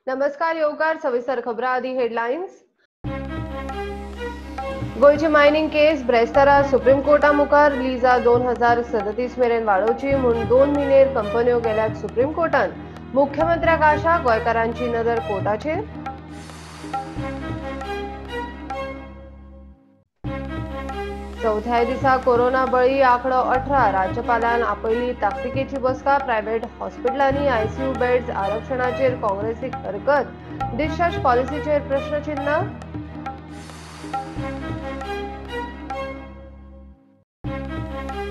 नमस्कार, येवकार सविस्तर खबरां आदी हेडलायन्स। गोंयची मायनिंग केस ब्रेस्तारा सुप्रीम कोर्टा मुखार लिजा 2037 मेरेन वाडोवची म्हूण 2 म्हयनेर कंपन्यो गेल्यात सुप्रीम कोर्टान। मुख्यमंत्र्याक आशा, गोंयकारांची नदर कोर्टाचेर। चवथ्या दिसा कोरोना बळी आंकडो 18। राज्यपालान आपयली ताकतिकेची बसका। प्रायव्हेट हॉस्पिटलांनी आयसीयू बेड्स आरक्षणाचेर काँग्रेसीक हरकत। डिस्चार्ज पॉलिसीचेर प्रश्नचिन्ह।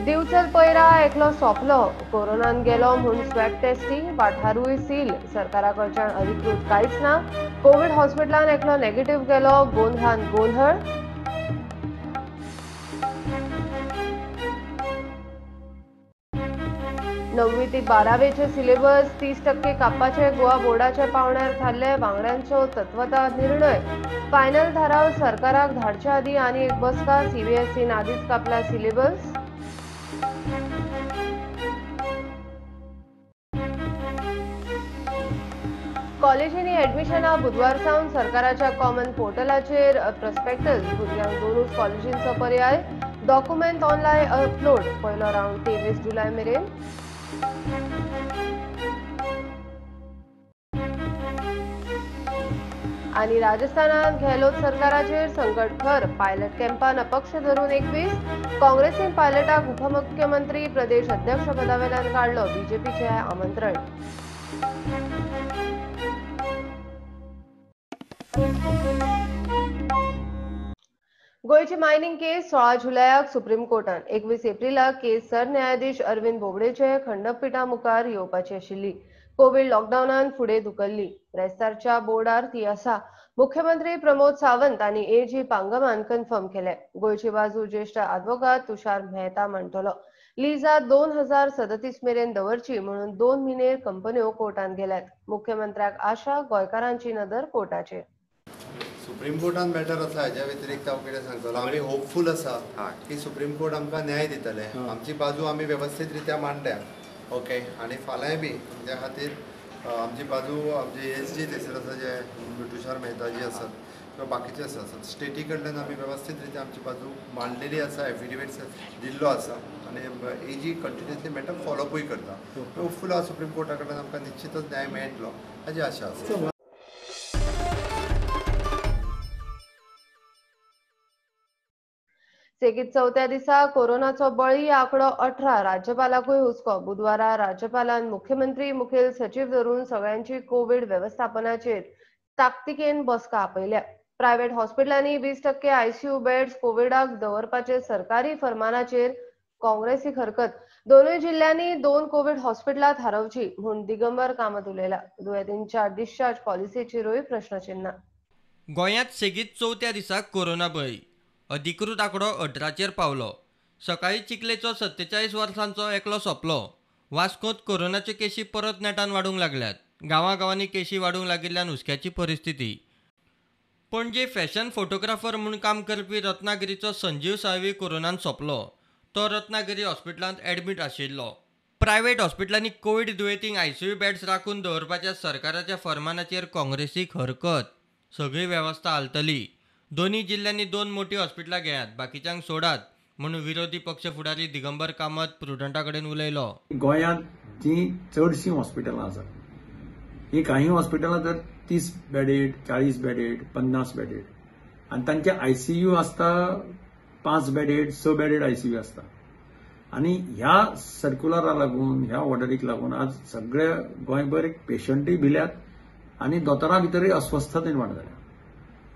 दिवचल पैरा एकलो सोंपलो, कोरोनान गेलो म्हूण स्वॅब टेस्टी, वाठारूय सील। सरकारा कडच्यान अधिकृत कांयच ना। कोवीड हॉस्पिटलान एकलो नेगेटिव्ह गेलो, गोंधळान गोंधळ। णववी ते 12वेचे सिलेबस 30% कापपाचे गोवा बोर्डाच्या पावंड्यार थारले। वांगड्यांचो तत्वता निर्णय। फायनल थाराव सरकाराक धाडचे आदीं आनी एक बसका। सीबीएसईन आदींच कापला सिलेबस। कॉलेजींनी ऍडमिशनां बुधवार सावन सरकाराच्या कॉमन पोर्टलाचेर प्रॉस्पेक्टस। भुरग्यांक दोनूच कॉलेजींचो पर्याय। Document online upload. पयलो रावंड 23 जुलय मेरेन। आनी राजस्थानात गेहलोत सरकाराचेर संकट खर। पायलट कॅम्पान अपक्ष धरून 21। काँग्रेसीन पायलटाक उपमुख्यमंत्री प्रदेश अध्यक्ष पदावेल्यान काडलो। बीजेपीचें आमंत्रण। गोंयची मायनिंग केस 16 जुलयाक सुप्रीम कोर्टान, 21 एप्रिलाक केस सरन्यायाधीश अरविंद बोबडेचे खंडपीठा मुखार येवपाची आशिल्ली। कोवीड लॉकडावनान फुडें धुकल्ली। ब्रेस्तारच्या बोर्डार ती आसा। मुख्यमंत्री प्रमोद सावंत आनी एजी पांगमान कन्फर्म केले। गोंयची बाजू ज्येष्ठ आदवोगाद तुषार मेहता म्हणटलो। लिजा 2037 मेरेन दवरची म्हणून 2 म्हयने कंपन्यो कोर्टान गेल्यात। मुख्यमंत्र्याक आशा, गोंयकारांची नदर कोर्टाचेर। सुप्रीम कोर्टान मॅटर आसा, हाज्या व्यतिरिक्त हांव कितें सांगतलो, आमी होपफूल आसा की सुप्रीम कोर्ट आमकां न्याय दितले। आमची बाजू आमी वेवस्थीत रित्या मांडल्या, ओके। आनी फाल्यांय बी त्या खातीर आमची बाजू, आमची एस जी थंयसर आसा, जे तुषार मेहता जी आसात किंवा बाकीचे आसात, स्टेटी कडल्यान आमी वेवस्थीत रित्या आमची बाजू मांडलेली आसा, एफिडेवीट्स दिल्लो आसा आनी एजी कंटिन्युअसली मॅटर फॉलोअपूय करता। होपफूल आसा सुप्रीम कोर्टा कडल्यान आमकां निश्चितच न्याय मेळटलो हाजी आशा आसा। सेगीत चवथ्या दिसा कोरोनाचो बळी आंकडो 18। राज्यपालाकूय हुस्को। बुधवारा राज्यपालान मुख्यमंत्री, मुखेल सचीव धरून सगळ्यांची कोवीड वेवस्थापनाचेर ताकतिकेन बसका आपयल्या। प्रायव्हेट हॉस्पिटलांनी 20% आयसीयू बेड्स कोविडाक दवरपाचे सरकारी फरमानाचेर काँग्रेसीक हरकत। दोनूय जिल्ल्यांनी 2 कोवीड हॉस्पिटलां थारोवची म्हूण दिगंबर कामत उलयला। दुयेंतींच्या डिस्चार्ज पॉलिसीचेरूय प्रश्नचिन्ह। गोंयांत सेगीत चवथ्या दिसा कोरोना बळी। अधिकृत आंकडो 18चेर पावलो। सकाळी चिखलेचो 47 वर्सांचो एकलो सोंपलो। वास्कोंत कोरोनाच्यो केशी परत नेटान वाडूंक लागल्यात। गांवागांवांनी केशी वाडूंक लागिल्ल्यान हुस्क्याची परिस्थिती। पणजे फॅशन फोटोग्राफर म्हूण काम करपी रत्नागिरीचो संजीव साळवी कोरोनान सोंपलो। तो रत्नागिरी हॉस्पिटलांत एडमीट आशिल्लो। प्रायव्हेट हॉस्पिटलांनी कोवीड दुयेंतींक आयसीयू बेड्स राखून दवरपाच्या सरकाराच्या फरमानाचेर काँग्रेसीक हरकत। सगळी वेवस्था हालतली। दोनूय जिल्ल्यांनी 2 मोटी हॉस्पिटलां घेयात, बाकीच्यांक सोडात म्हूण विरोधी पक्ष फुडारी दिगंबर कामत प्रुडंटा कडेन उलयलो। गोंयांत जी चडशीं हॉस्पिटलां आसात, ही काही हॉस्पिटलां तर 30 बेडेड, 40 बेडेड, 50 बेडेड आनी तांचे आयसीयू आसता 5 बेडेड, 6 बेडेड आयसीयू आसता। आनी ह्या सर्क्युलरा लागून, ह्या ऑर्डरीक लागून आज सगळे गोंयभर पेशंटूय भिल्यात आनी दोतोरां भितरूय अस्वस्थता निर्माण जाल्या।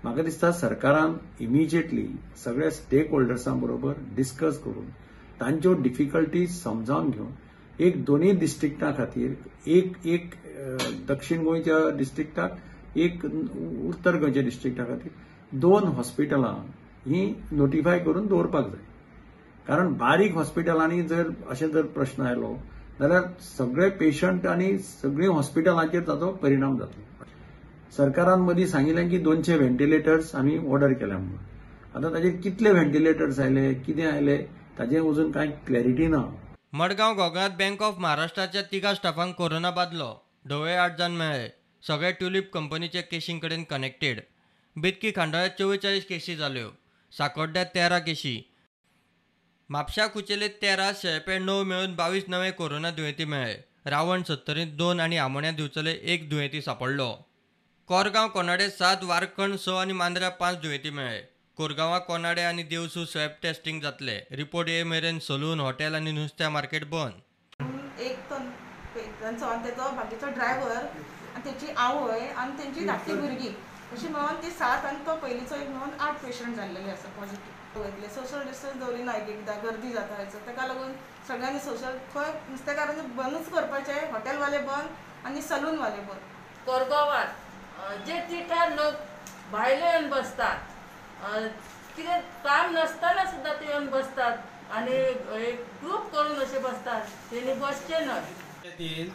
म्हाका दिसता सरकारान इमिजिएटली सगळ्या स्टेक होल्डर्सां बरोबर डिस्कस करून तांच्यो डिफिकल्टीज समजावन घेवन एक दोनूय डिस्ट्रिक्टां खातीर, एक एक दक्षिण गोंयच्या डिस्ट्रिक्टाक, एक उत्तर गोंयच्या डिस्ट्रिक्टा खातीर 2 हॉस्पिटलां ही नोटिफाय करून दवरपाक जाय। कारण बारीक हॉस्पिटलांनी जर अशें जर प्रश्न आयलो जाल्यार सगळे पेशंट आनी सगळीं हॉस्पिटलांचेर ताचो परिणाम जातलो। सरकारान मदीं सांगिल्लें की 200 व्हेंटिलेटर्स आमी ऑर्डर केल्या म्हणून। आतां ताजेर कितले व्हेंटिलेटर्स आयले, कितें आयले ताजें अजून कांय क्लॅरिटी ना। मडगांव गोगांत बँक ऑफ महाराष्ट्राच्या 3 स्टाफांक कोरोना बादलो. ढवळे 8 जाण मेळ्ळे. सगळे ट्युलिप कंपनीच्या केशीं कडेन कनेक्टेड. बेतकी खांडोळ्यात 44 केशी जाल्यो, साकोड्ड्यात 13 केशी, म्हापशा कुचेलेत 13, शेळपे 9 मेळून 22 नवे कोरोना दुयेंती मेळ्ळे. रावण सत्तरींत 2 आनी आमोण्या दिवचले 1 दुयेंती सांपडलो. कोरगांव कोनाडे 7, वारखंड 6 आनी मांद्र्या 5 दुयेंती मेळ्ळे. कोरगांवां कोनाडे आनी देवसू स्वॅब टेस्टिंग जातले. रिपोर्ट ये मेरेन सलून, हॉटेल आनी नुस्त्या मार्केट बंद. एक तांचो आनी तेजो बाकीचो ड्रायव्हर आनी तेची आवय आनी तेंची धाकटी भुरगीं अशी मेळून ती 7 आनी तो पयलींचो एक मेळून 8 पेशंट जाल्लेले आसा पॉझिटीव. वयतले सोशल डिस्टन्स दवरिना, एक एकदां गर्दी जाता ताका लागून सगळ्यांनी सोशल खंय नुस्तेकारांनी बंदूच करपाचें, हॉटेलवाले बंद आनी सलूनवाले बंद. कोरगांवांत जे तिठार लोक भायले येवन बसतात, कितें काम नासतना सुद्दां ते येवन बसतात आनी एक ग्रूप करून अशे बसतात, तेणी बसचें न्हय.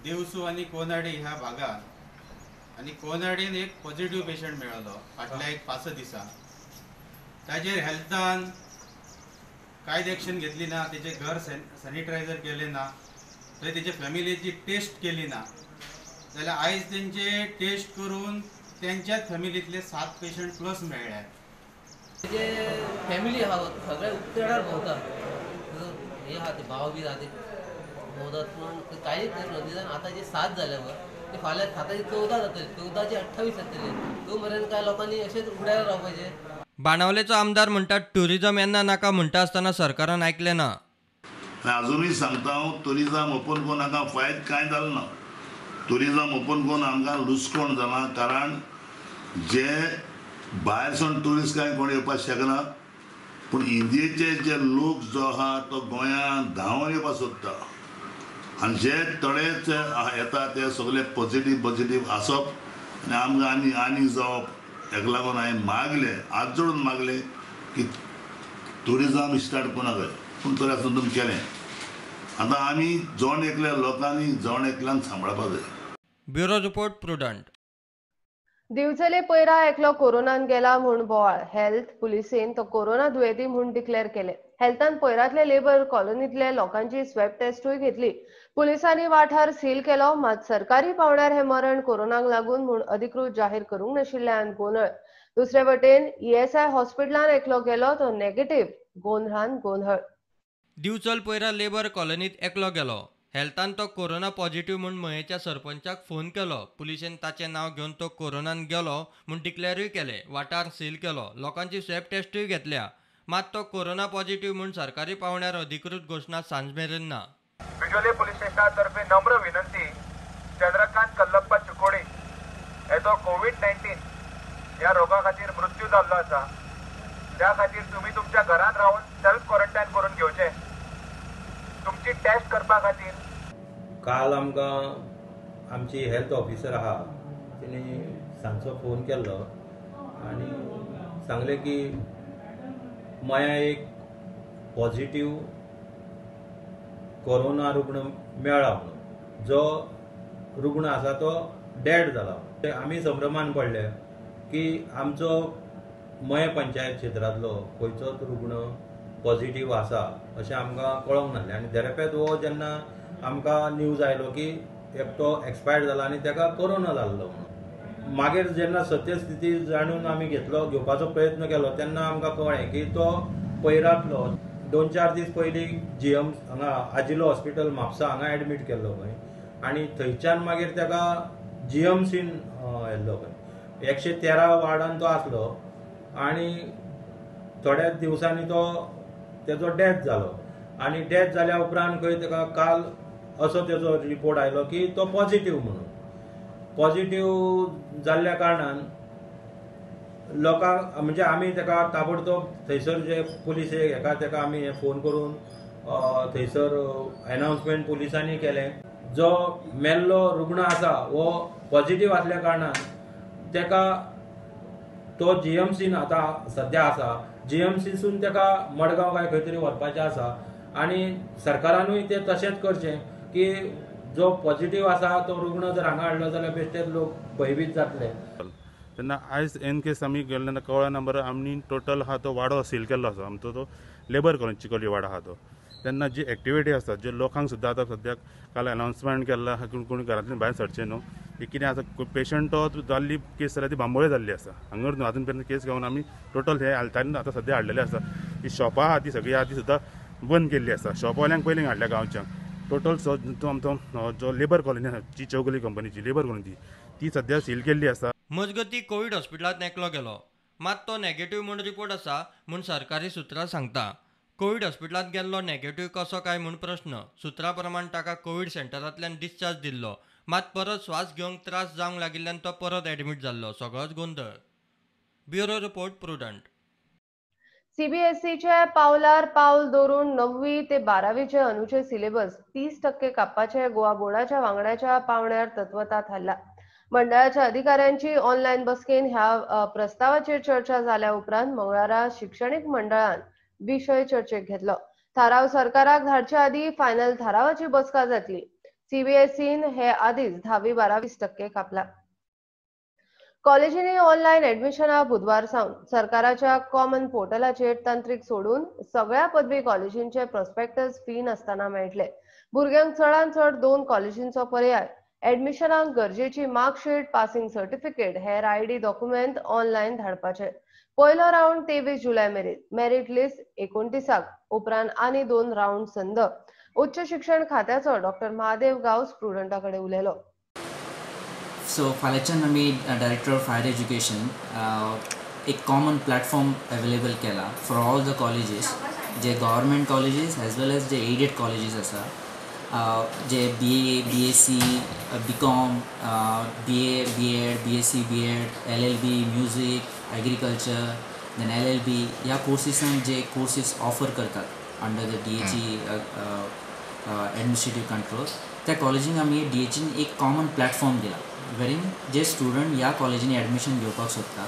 देवसू आनी कोनाडी ह्या भागात आनी कोनाडीन एक पॉझिटिव्ह पेशंट मेळलो फाटल्या एक 5 दिसां. ताजेर हेल्थान कांयच एक्शन घेतली ना, तेजे घर सॅनिटायझर केलें ना, थंय तेजे फॅमिलीची टेस्ट केली ना, जाल्यार आयज तेंचे टेस्ट करून तेंच्याच फॅमिलींतले 7 पेशंट प्लस मेळ्ळे. जे फॅमिली आहा सगळे उक्तेडार भोंवता, हे आहा ते भाव बी आहा ते भोंवतात, पूण कांयच निदान आतां जे 7 जाल्या पळय ते फाल्यां 7 14 जातले, 14 28 जातले, तो मेरेन काय लोकांनी अशेंच उगड्यार रावपाचें. बाणावलेचो आमदार म्हणटा ट्युरिजम येन्ना नाका म्हणटा आसतना सरकारान आयकलें ना. अजुनूय सांगता हांव, ट्युरिजम ओपन करून आमकां फायद कांय जालो ना. ट्युरिजम ओपन करून आमकां लुसकोण जालां, कारण जे भायर सावन ट्युरिस्ट कांय कोण येवपाक शकना, पूण इंडियेचे जे लोक जो आहा तो गोंयांत धांवन येवपाक सोदता आनी जे थोडेच येता ते सगळे पॉझिटीव पॉझिटीव आसप आनी आमकां आनी आनी जावप. ताका लागून हांवें मागलें, हात जोडून मागलें की ट्युरिजम स्टार्ट करूं नाका, पूण तरी आसतना तुमी केलें. आतां आमी जण एकल्या लोकांनी जण एकल्यान सांबाळपाक जाय. Bureau report, Prudent. Divchal Poyra एकलो कोरोनान गेला म्हूण बोवाळ. हेल्थ पुलिसेन तो कोरोना दुयेंती म्हूण डिक्लेअर केले. हेल्थान पयरांतले लेबर कॉलनीतले लोकांची स्वॅब टेस्टूय घेतली. पुलिसांनी वाठार सील केलो, मात सरकारी पावंड्यार हे मरण कोरोनाक लागून म्हूण अधिकृत जाहीर करूंक नाशिल्ल्यान गोंदळ. दुसरे वटेन ईएसआय हॉस्पिटलान एकलो गेलो तो नेगेटिव्ह, गोंदळान गोंदळ. दिवचल पयरा लेबर कॉलनीत एकलो गेलो. हेल्थान तो कोरोना पॉझिटिव्ह म्हूण मयेच्या सरपंचाक फोन केलो. पुलिसेन ताचें नांव घेवन तो कोरोनान गेलो म्हूण डिक्लेरूय केलें. वाठार सील केलो, लोकांची स्वॅब टेस्टूय घेतल्या, मात तो कोरोना पॉझिटिव्ह म्हूण सरकारी पावंड्यार अधिकृत घोशणा सांज मेरेन ना. बिजोले पोलीस स्टेशनातर्फे नम्र विनंती, चंद्रकांत कल्लप्पा चिकोडी हेचो कोविड-19 ह्या रोगा खातीर मृत्यू जाल्लो आसा. त्या खातीर तुमी तुमच्या घरांत रावन सेल्फ क्वॉरंटायन करून घेवचें. तुमची टेस्ट करपा खातीर काल आमकां आमची हेल्थ ऑफिसर आहा तिणे सांजचो फोन केल्लो आनी सांगलें की मया एक पॉझिटीव कोरोना रुग्ण मेळ्ळा म्हणून, जो रुग्ण आसा तो डेड जाला. आमी संभ्रमान पडले की आमचो मये पंचायत क्षेत्रांतलो खंयचोच रुग्ण पॉझिटीव आसा अशें आमकां कळोंक नासलें. आनी देरेपेत हो जेन्ना आमकां न्यूज आयलो की एकटो एक्सपायर्ड जाला आनी ताका कोरोना जाल्लो म्हणून, मागीर जेन्ना सत्यस्थिती जाणून आमी घेवपाचो प्रयत्न केलो तेन्ना आमकां कळ्ळें की तो पयरांतलो 2-4 दीस पयलीं जीएम हांगा आजिलो हॉस्पिटल म्हापसा हांगा एडमीट केल्लो खंय, आनी थंयच्यान मागीर ताका जीएमसीन येल्लो खंय 113 वार्डान तो आसलो आनी थोड्याच दिवसांनी तो तेजो डेथ जालो. आनी डेथ जाल्या उपरांत खंय ताका काल असो तेजो रिपोर्ट आयलो की तो पॉझिटीव म्हणून. पॉझिटीव जाल्ल्या कारणान लोकांक म्हणजे आमी ताका ताबडतोब थंयसर जे पुलीस हेका ताका आमी फोन करून थंयसर एनावन्समेंट पुलिसांनी केलें. जो मेल्लो रुग्ण आसा हो पॉझिटीव आसल्या कारणान ताका तो जीएमसीन आतां सद्या आसा, जीएमसीसून ताका मडगांव काय खंय तरी व्हरपाचें आसा. आनी सरकारानूय तें तशेंच करचें की जो पॉझिटीव आसा तो रुग्ण जर हांगा हाडलो जाल्यार बेश्टेच लोक भयभीत जातले. तेन्ना आयज इन केस आमी गेले तेन्ना कळ्ळ्या नंबर आमी टोटल आहा तो वाडो सील केल्लो आसा आमचो, तो लेबर कॉलनी चिकोली वाडो आहा तो. तेन्ना जी एक्टिविटी आसता जे लोकांक सुद्दां आतां सद्याक काल अनावन्समेंट केल्लो आहा की कोणी घरांतल्यान भायर सरचें न्हू, एक कितें आसा पेशंट तो जाल्ली केस जाल्यार ती बांबोळे जाल्ली आसा. हांगर आजून पर्यंत केस घेवन आमी टोटल हे हेल्थान आतां सद्या हाडलेले आसा. ती शॉपां आहा ती सगळीं आहा ती सुद्दां बंद केल्ली आसा. शॉपवाल्यांक पयलीं हाडल्या गांवच्यांक. टोटल जो आमचो जो लेबर कॉलनी आसा जी चौगुली कंपनीची लेबर कॉलनी ती सद्या सील केल्ली आसा. मजगती कोवीड हॉस्पिटलांत एकलो गेलो, मात तो नेगेटिव्ह म्हूण रिपोर्ट आसा म्हूण सरकारी सुत्रां सांगता. कोवीड हॉस्पिटलांत गेल्लो नेगेटिव्ह कसो काय म्हूण प्रश्न. सुत्रा प्रमाण ताका कोवीड सेंटरांतल्यान डिस्चार्ज दिल्लो, मात परत श्वास घेवंक त्रास जावंक लागिल्ल्यान तो परत एडमीट जाल्लो. सगळोच गोंदळ. Bureau report, Prudent. सीबीएसईचे पावलार पावल दवरून 9वी ते 12वीचे अनुचे सिलेबस 30% कापपाचे गोवा बोर्डाच्या वांगड्याच्या पावंड्यार तत्वता थारला. मंडळाच्या अधिकाऱ्यांची ऑनलायन बसकेन ह्या प्रस्तावाचेर चर्चा जाल्या उपरांत मंगळारा शिक्षणीक मंडळान विशय चर्चेक घेतलो. थाराव सरकाराक धाडचे आदी फायनल थारावाची बसका जातली. सीबीएसईन हे आदीच 10वी 12वी 20% कापला. कॉलेजींनी ऑनलायन ऍडमिशना बुधवार सावन सरकाराच्या कॉमन पोर्टलाचेर तंत्रीक सोडून सगळ्या पदवी कॉलेजींचे प्रोस्पेक्टस फी नासतना मेळटले. भुरग्यांक चडांत चड 2 कॉलेजींचो पर्याय. ऍडमिशनाक गरजेची मार्कशीट, पासिंग सर्टिफिकेट, हेर आयडी डॉक्युमेंट ऑनलायन धाडपाचे. पयलो रावंड 23 जुलय मेरेन, मेरीट लिस्ट 29 उपरांत आनी 2 रावंड संद. उच्च शिक्षण खात्याचो डॉक्टर महादेव गांवस प्रुडंटा कडेन उलयलो. सो फाल्यांच्यान आमी डायरेक्टर ऑफ हायर एज्युकेशन एक कॉमन प्लॅटफॉर्म अवेलेबल केला for all the colleges, J government colleges as well as J aided colleges आसा, जे BA, BSc, BCom, BA, BEd, BSc, BEd, LLB, music, agriculture, then LLB ह्या कोर्सीसान जे courses offer करतात under the DHE administrative control, त्या कॉलेजींक आमी डीएचईन एक common platform दिला वेरीन जे student ह्या कॉलेजींनी admission घेवपाक सोदता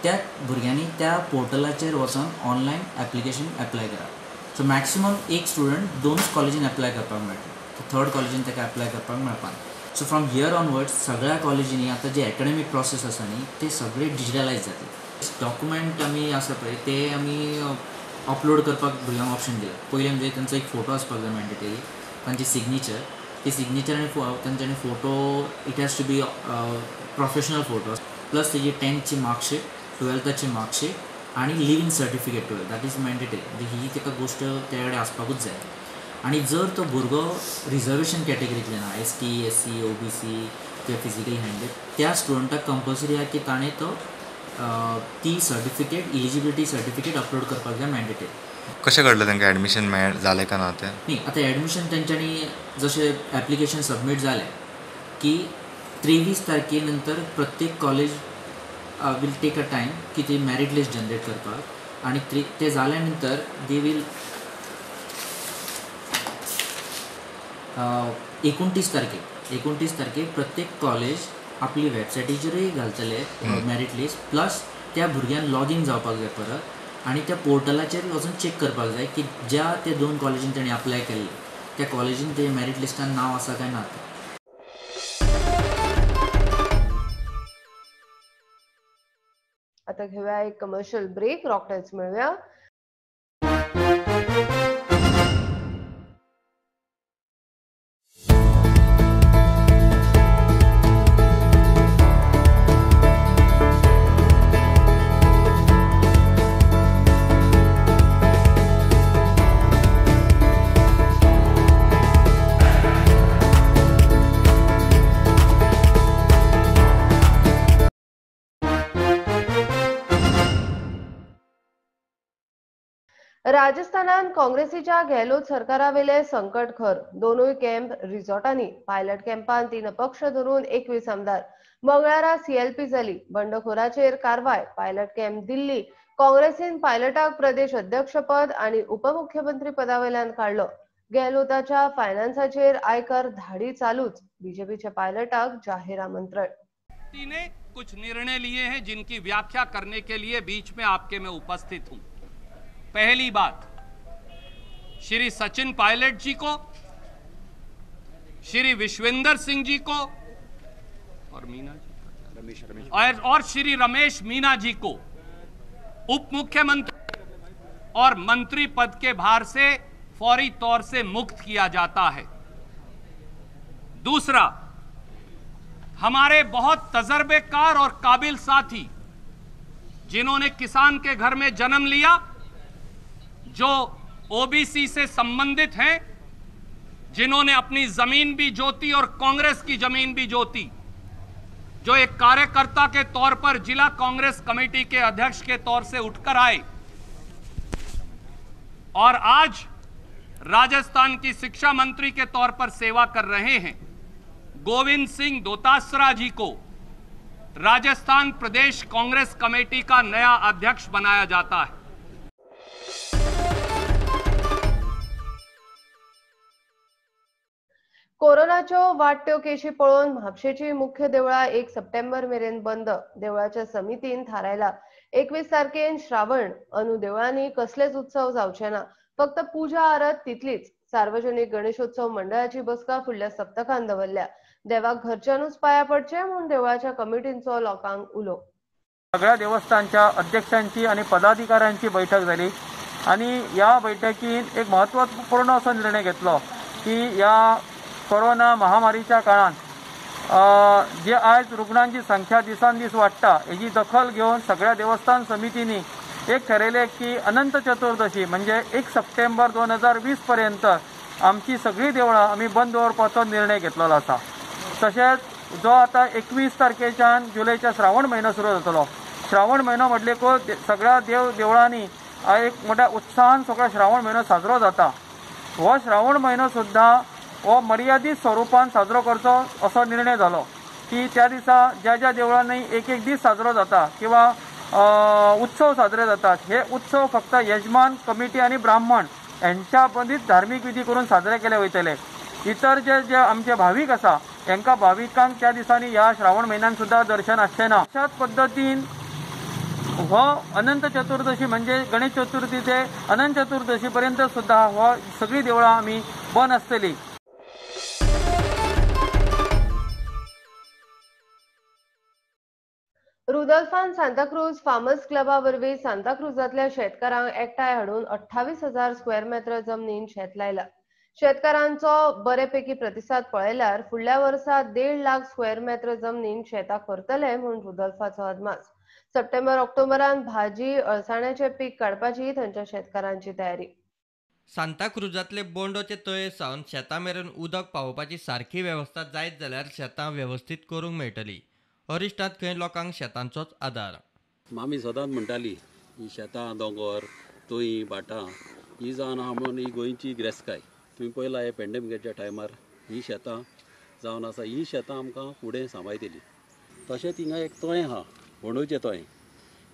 त्या भुरग्यांनी त्या पोर्टलाचेर वचून ऑनलायन एप्लिकेशन एप्लाय करप. सो मॅक्सिमम एक स्टुडंट 2 कॉलेजीन एप्लाय करपाक मेळटा, थर्ड कॉलेजीन ताका एप्लाय करपाक मेळपाना. सो फ्रॉम here onwards सगळ्या कॉलेजींनी आतां जे एकडेमीक प्रोसेस आसा न्ही ते सगळे डिजिटलायज जातले. डॉक्युमेंट आमी आसा पळय ते आमी अपलोड करपाक भुरग्यांक ऑप्शन दिला. पयलें म्हणजे तांचो एक फोटो आसपाक जाय मॅन्डेटरी, तांची सिग्नेचर, ती सिग्नेचर आनी तांच्यानी photo it has to be professional photo, plus तेजी 10thची मार्कशीट, 12thची मार्कशीट आनी living certificate 12, that is mandatory. म्हणजे ही ताका गोश्ट त्या कडेन आसपाकूच जाय. आनी जर तो भुरगो रिजर्वेशन कॅटेगरींतल्यान ना, ST, SC, OBC किंवा फिजिकली हँडिकॅप, त्या स्टुडंटाक कंपल्सरी आहा की ताणें तो ती सर्टिफिकेट, इलिजिबिलिटी सर्टिफिकेट अपलोड करपाक जाय मॅन्डेटरी. कशें कळटलें तांकां एडमिशन मेळ जालें काय ना तें? न्ही, आतां एडमिशन तेंच्यांनी जशें एप्लिकेशन सबमीट जालें की 23 तारखे नंतर प्रत्येक college will take a time की ती मॅरीट लिस्ट जनरेट करपाक, आनी ते जाल्या नंतर they will 29 तारखेक 29 तारखेक प्रत्येक कॉलेज आपली वेबसायटीचेरूय घालतले मॅरीट लिस्ट, प्लस त्या भुरग्यान लॉगीन जावपाक जाय परत आनी त्या पोर्टलाचेर वचून चॅक करपाक जाय की ज्या त्या 2 कॉलेजीन ताणें अप्लाय केल्लें त्या कॉलेजीन ते मॅरीट लिस्टान नांव आसा काय ना. आता घेऊया एक कमर्शियल ब्रेक. रॉकटेल्स मिळूया. राजस्थानात काँग्रेसीच्या गेहलोत सरकारावेले संकट खर. दोनूय कॅम्प रिसॉर्टांनी पायलट कॅम्पान 3 अपक्ष धरून 21 आमदार. मंगळारा सीएलपी जाली. बंडखोराचेर कारवाय. पायलट कॅम्प दिल्ली. काँग्रेसीन पायलटाक प्रदेश अध्यक्षपद आणि उपमुख्यमंत्री पदावेल्यान काडलो. गेहलोताच्या फायनान्साचेर आयकर धाडी चालूच. बीजेपीच्या पायलटाक जाहीर आमंत्रण. ने कुछ निर्णय लिए हैं जिनकी व्याख्या करने के लिए बीच में आपके मैं उपस्थित हूं. पहली बात, श्री सचिन पायलट जी को, श्री विश्वेंद्र सिंह जी को और मीना जी और श्री रमेश मीना जी को उप मुख्यमंत्री और मंत्री पद के भार से फौरी तौर से मुक्त किया जाता है। दूसरा, हमारे बहुत तजर्बेकार और काबिल साथी, जिन्होंने किसान के घर में जन्म लिया, जो ओबीसी से संबंधित हैं, जिन्होंने अपनी जमीन भी जोती और कांग्रेस की जमीन भी जोती, जो एक कार्यकर्ता के तौर पर जिला कांग्रेस कमेटी के अध्यक्ष के तौर से उठकर आए और आज राजस्थान की शिक्षा मंत्री के तौर पर सेवा कर रहे हैं, गोविंद सिंह दोतासरा जी को राजस्थान प्रदेश कांग्रेस कमेटी का नया अध्यक्ष बनाया जाता है। कोरोनाच्यो वाडट्यो केशी पळोवन म्हापशेची मुख्य देवळां 1 सप्टेंबर मेरेन बंद. देवळाच्या समितीन थारायला 21 तारखेन श्रावण अनु देवळांनी कसलेच उत्सव जावचे ना, फक्त पूजा आरत तितलीच. सार्वजनिक गणेशोत्सव मंडळाची बसका फुडल्या सप्तकान दवरल्या. देवाक घरच्यानूच पाया पडचे म्हूण देवळाच्या कमिटींचो लोकांक उलो. सगळ्या देवस्थानच्या अध्यक्षांची आणि पदाधिकाऱ्यांची बैठक झाली आणि या बैठकीत एक महत्त्वपूर्ण असो निर्णय घेतलो की या कोरोना महामारीच्या काळात जे आज रुग्णांची संख्या दिसान दीस वाडटा हेजी दखल घेवन सगळ्या देवस्थान समितींनी एक ठरयलें की अनंत चतुर्दशी म्हणजे 1 सप्टेंबर 2020 पर्यंत आमची सगळीं देवळां आमी बंद दवरपाचो निर्णय घेतलेलो आसा. तशेंच जो आतां 21 तारखेच्यान जुलयच्या श्रावण म्हयनो सुरू जातलो. श्रावण म्हयनो म्हटलेकूच सगळ्या देवळांनी एक मोठ्या उत्साहान सगळो श्रावण म्हयनो साजरो जाता. हो श्रावण म्हयनो सुद्दां हो मर्यादीत स्वरुपान साजरो करचो असो निर्णय जालो की त्या दिसा ज्या ज्या देवळांनी एक एक दीस साजरो जाता किंवा उत्सव साजरे जातात, हे उत्सव फक्त यजमान कमिटी आनी ब्राह्मण हेंच्या मदींच धार्मीक विधी करून साजरे केले वयतले. इतर जे जे आमचे भावीक आसा हेंकां भाविकांक त्या दिसांनी ह्या श्रावण म्हयन्यान सुद्दां दर्शन आसचें ना. अशाच पद्दतीन हो अनंत चतुर्दशी म्हणजे गणेश चतुर्थी ते अनंत चतुर्दशी पर्यंत सुद्दां हो सगळीं देवळां आमी बंद आसतली. रुदोल्फान सांताक्रूज फार्मर्स क्लबा वरवीं सांताक्रूजांतल्या शेतकारांक एकठांय हाडून 28,000 स्क्वेअर मेत्र जमनीन शेत लायला. शेतकारांचो बरेपैकी प्रतिसाद पळयल्यार फुडल्या वर्सा 1.5 लाख स्क्वेअर मेत्र जमनीन शेतां करतले म्हूण रुदोल्फाचो अदमास. सप्टेंबर ऑक्टोबरान भाजी अळसाण्याचें पीक काडपाची थंयच्या शेतकारांची तयारी. सांताक्रूजांतले बोंडोचे तळे सावन शेतां मेरेन उदक पावोवपाची सारकी वेवस्था जायत जाल्यार शेतां वेवस्थीत करूंक मेळटली. अरिश्टांत खंय लोकांक शेतांचोच आदार. मामी सदांच म्हणटाली ही शेतां दोंगर तोयी भाटां ही जावन आहा म्हणून ही गोंयची गिरेस्तकाय. तुमी पळयला हे पेंडेमिकाच्या टायमार ही शेतां जावन आसा, ही शेतां आमकां फुडें सांबाळटली. तशेंच हिंगा एक तोयें आहा, बोंडोचें तोयें,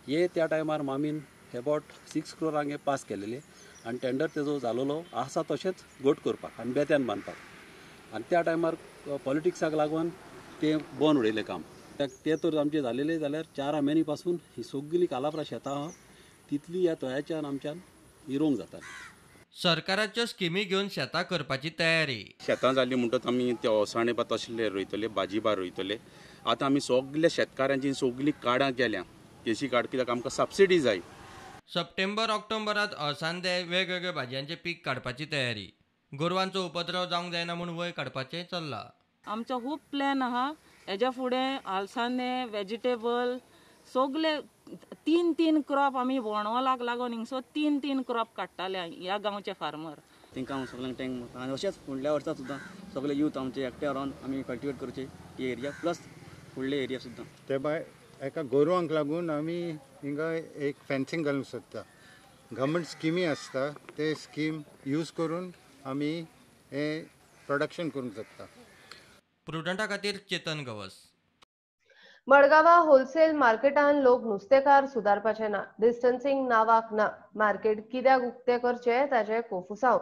हे त्या टायमार मामीन एबावट 6 क्रोरांक हे पास केलेले आनी टेंडर तेजो जालोलो आसा तशेंच गोट करपाक आनी बेत्यान बांदपाक. आनी त्या टायमार पॉलिटिक्साक लागून तें बंद उडयलें काम. ते तर आमचे जालेले जाल्यार 4 आम्यांनी पासून ही सगळी कालापरा शेतां आहा तितली ह्या तोयाच्यान आमच्यान इरोंक जाता. सरकाराच्यो स्किमी घेवन शेतां करपाची तयारी. शेतां जाली म्हणटच आमी ते अळसाणे बा तसले रोयतले, भाजी बा रोयतले. आतां आमी सगळे शेतकारांची सगळीं कार्डां केल्या, केशी कार्ड, कित्याक आमकां सबसिडी जाय. सप्टेंबर ऑक्टोबरांत अळसांदे वेगवेगळ्या भाजयांचें पीक काडपाची तयारी. गोरवांचो उपद्रव जावंक जायना म्हूण वय काडपाचें चल्लां. आमचो खूब प्लॅन आहा हेज्या फुडें आलसांदे वेजिटेबल सगळे 3-3 क्रॉप आमी बोणवलाक लागून हिंगसो 3-3 क्रॉप काडटाले ह्या गांवचे फार्मर. तांकां हांव सगळ्यांक टँक मारता आनी अशेंच फुडल्या वर्सा सुद्दां सगळे यूथ आमचे एकठांय रावन आमी कल्टिवेट करचे ही एरिया प्लस फुडले एरिया सुद्दां. ते भायर एका गोरवांक लागून आमी हिंगा एक फेन्सिंग घालूंक सोदता. गव्हर्मेंट स्किमी आसता ते स्कीम यूज करून आमी हें प्रोडक्शन करूंक शकता. प्रुडंटा खातीर चेतन गवस. मडगांवा होलसेल मार्केटान लोक नुस्तेकार सुदारपाचे ना, डिस्टन्सिंग नावाक ना, मार्केट कित्याक उक्ते करचे ताचे कोफुसांव.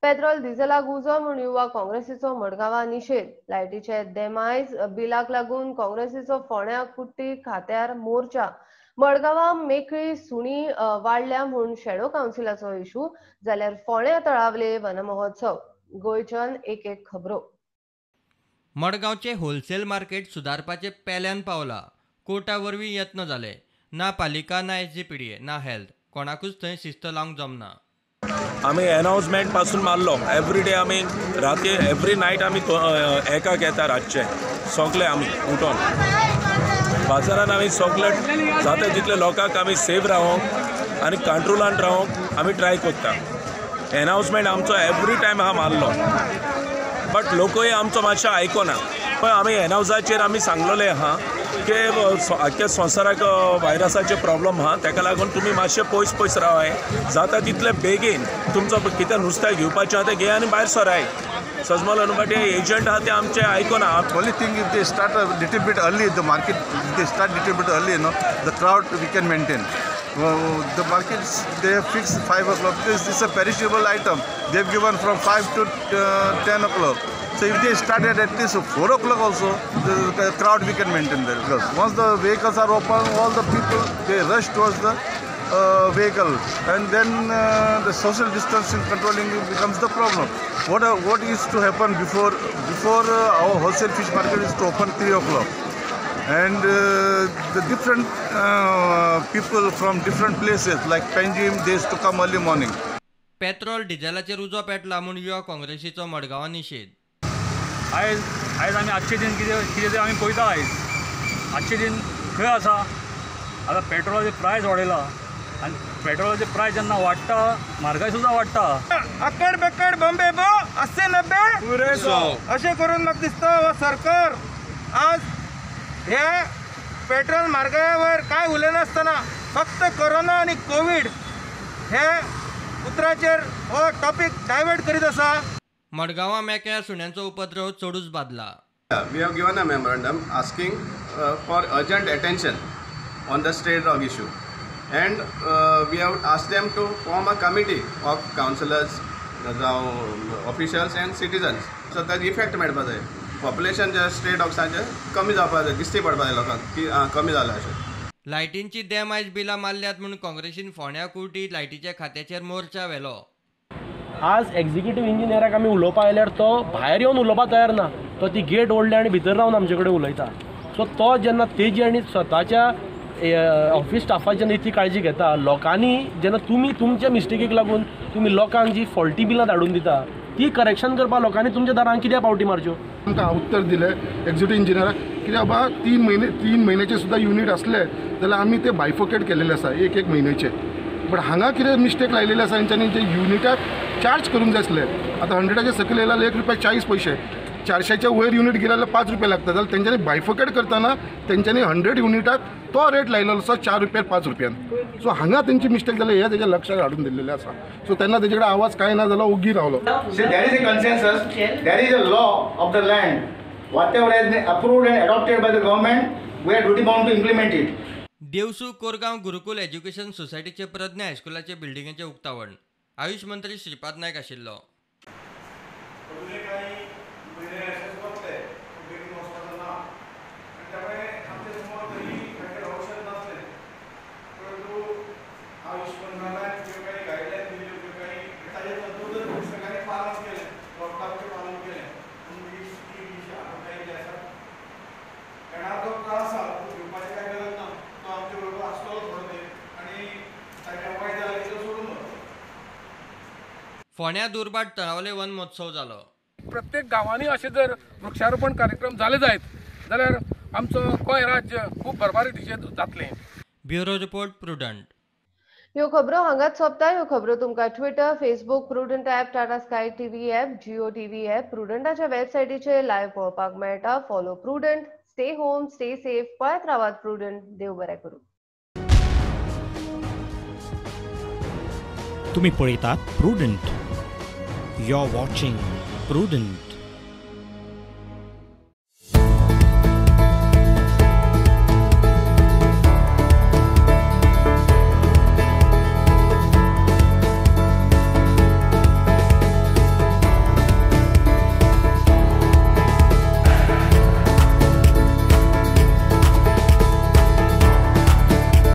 पेट्रोल डिझेलाक उजो म्हूण युवा काँग्रेसीचो मडगांवा निशेध. लायटीचे देमायज बिलाक लागून काँग्रेसीचो फोंड्या कुट्टी खात्यार मोर्चा. मडगांवा मेकळी सुणी वाडल्या म्हूण शेडो कावन्सिलाचो इशू, जाल्यार फोंड्या तळावले वनमहोत्सव. गोंयच्यान एक एक खबरो. मडगांवचे होलसेल मार्केट सुदारपाचे पेल्यान पावला. कोर्टा वरवीं यत्न जाले ना, पालिका ना SGPDA ना हेल्थ, कोणाकूच थंय शिस्त लावंक जमना. आमी एनाउन्समेंट पासून मारलो एवरी डे. आमी राती एवरी नायट आमी एकाक येता रातचे सगळे आमी उठोन बाजारान आमी सगळे जाता तितले लोकांक आमी सेफ रावोंक आनी कंट्रोलान रावोंक आमी ट्राय करता. एनाउन्समेंट आमचो एवरी टायम आहा मारलो, बट लोकूय आमचो मातशें आयकोना. पण आमी एनाउन्साचेर आमी सांगलेलें आहा की आख्ख्या संवसाराक व्हायरसाचे प्रॉब्लम आहा, ताका लागून तुमी मातशें पयस पयस रावाय, जाता तितले बेगीन तुमचो कितें नुस्तें घेवपाचें आहा तें घेय आनी भायर सराय. सजमल अनुपाटे एजंट आहा ते आमचे आयकोना. Only thing if they start a little bit early the market, if they start little bit early you know the crowd we can maintain. The markets they have fixed 5 o'clock because this is a perishable item. They have given from 5 to 10 o'clock. So if they started at least 4 o'clock also, the crowd we can maintain there. Because once the vehicles are open, all the people they rush towards the vehicle, and then the social distancing controlling becomes the problem. What is to happen before our wholesale fish market is to open 3 o'clock. And the different people from different places like Panjim, they used to come early morning. Petrol डिझेलाचेर उजो पेटला म्हूण युवा काँग्रेसीचो मडगांवां निशेध. आयज आयज आमी आजचे दीन कितें कितें तें आमी पळयता. आयज आजचे दीन खंय आसा? आतां पेट्रोलाचे प्रायस वाडयला आनी पेट्रोलाचे प्रायस जेन्ना वाडटा म्हारगाय सुद्दां वाडटा. अक्कड बेक्कड बॉम्बे बो 80 90 अशें करून म्हाका दिसता हो सरकार आज हे पेट्रोल म्हारगायेवर काय उलयनासतना फक्त कोरोना आनी कोवीड हे उतराचेर हो टॉपीक डायवर्ट करीत आसा. मडगांवां मेकळ्या सुण्यांचो उपद्रव चडूच बादला. We have given a memorandum asking for urgent attention on the stray dog issue, and we have asked them to form a committee of councillors, officials and citizens. So ताजो effect मेळपा जाय. पॉप्युलेशन जे stray डॉग्सांचे कमी जावपा जाय, दिश्टी पडपा जाय लोकांक की कमी जाला अशें. लायटींची डॅमेज बिलां मारल्यात म्हूण काँग्रेसीन फोंड्या कुर्टी लायटीच्या खात्याचेर मोर्चा व्हेलो. आज एक्झिक्युटीव इंजिनियराक आमी उलोवपाक आयल्यार तो भायर येवन उलोवपाक तयार ना. तो ती गेट ओडली आनी भितर रावन आमचे कडेन उलयता. सो तो जेन्ना तेजी आनी स्वताच्या ऑफिस स्टाफाची जेन्ना इतली काळजी घेता, लोकांनी जेन्ना तुमी तुमच्या मिस्टेकीक लागून तुमी लोकांक जी फॉल्टी बिलां धाडून दिता ती करेक्शन करपाक लोकांनी तुमच्या दारान कित्याक पावटी मारच्यो? आमकां उत्तर दिलें एक्झिक्युटीव इंजिनियराक कित्याक बाबा 3 म्हयन्याचे सुद्दां युनीट आसले जाल्यार आमी ते बायफोकेट केलेले आसा एक एक म्हयन्याचे. बट हांगा कितें मिस्टेक लायलेले आसा तेंच्यांनी जे युनिटाक चार्ज करूंक जाय आसले. आतां 100च्या सकयल येयला जाल्यार 1 रुपया 40 पयशे, 400च्या वयर युनीट गेले जाल्यार 5 रुपया लागता. जाल्यार तेंच्यांनी बायफोकेट करतना तेंच्यांनी 100 युनिटाक तो रेट लायलेलो आसा 4 रुपया 5 रुपयान. सो हांगा तेंची मिस्टेक जाली हें तेज्या लक्षात हाडून दिल्लेलें आसा. सो तेन्ना तेजे कडेन आवाज कांय ना जालो, ओगी रावलो. There is a consensus, there is a law of the land. Whatever has been approved and adopted by the government, we are duty bound to implement it. Devsu Korgaon Gurukul education सोसायटीचे प्रज्ञा हायस्कुलाचे बिल्डिंगेचें उक्तावण आयुष मंत्री श्रीपाद नायक आशिल्लो. फोंड्या दुर्भाट तळावले one महोत्सव जालो. प्रत्येक गांवांनी अशें जर वृक्षारोपण कार्यक्रम जाले जायत जाल्यार आमचो गोंय राज्य खूब भरभराटीचें दिशेन जातलें. Bureau report, Prudent. ह्यो खबरो हांगाच सोंपता. ह्यो खबरो तुमकां Twitter, Facebook, Prudent app, Tata Sky TV app, Jio TV app, प्रुडंटाच्या वेबसायटीचेर लायव्ह पळोवपाक मेळटा. Follow Prudent, stay home, stay safe. पळयत रावात प्रुडंट. देव बरें करूं. तुम्ही पळयतात Prudent. You're watching Prudent.